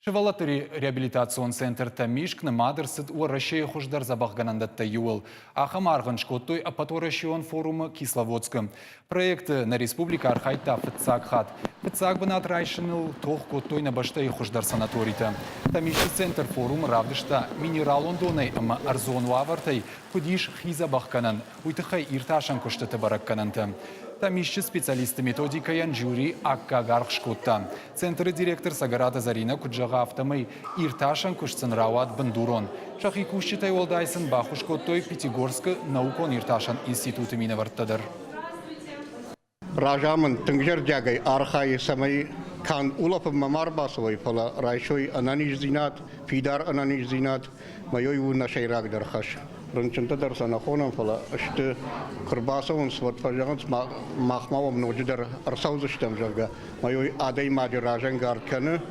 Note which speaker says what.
Speaker 1: Сывӕллӕтты реабилитацион центр Тӕмискъ нымад ӕрцыд Уӕрӕсейы хуыздӕр дзӕбӕхгӕнӕндӕттӕй иуыл. Ахӕм аргъ ын скодтой ӕппӕтуӕрӕсеон форумы Кисловодскы. Проекты нӕ республикӕ архайдта фыццаг хатт. Фыццаг бынат райсыныл тох кодтой нӕ бӕстӕйы хуыздӕр санаторитӕ. Тӕмискъы центр форумы равдыста минералон донӕй ӕмӕ ӕрдзон уавӕртӕй куыд ис хи дзӕбӕхгӕнӕн, уый тыххӕй иртасӕн куыстыты бӕрӕггӕнӕнтӕ. Тӕмисчы специалистты методикӕйӕн жюри аккаг аргъ скодта. Центры директор Цӕгӕраты Зӕринӕ куыд зӕгъы, афтӕмӕй иртасӕн куыст сын рауад бындурон. Сӕхи кусджытӕй уӕлдай сын баххуыс кодтой Пятигорскы наукон-иртасӕн институты минӕвӕрттӕ дӕр.
Speaker 2: Разамынд тынг зӕрдиагӕй архайы, цӕмӕй канд улӕфынмӕ ма ӕрбацӕуой, фӕлӕ райсой ӕнӕниздзинад, фидар ӕнӕниздзинад. Мӕ у нӕ сӕйрагдӕр хӕс. Рынчынтӕ дӕр сӕ нӕ хонӕм, фӕлӕ сты, куы рбацӕуынц, уӕд фӕзӕгъынц, мах ма уӕм ноджыдӕр ӕрцӕудзыстӕм, зӕгъгӕ. Мӕ адӕймаджы разӕнгард кӕны.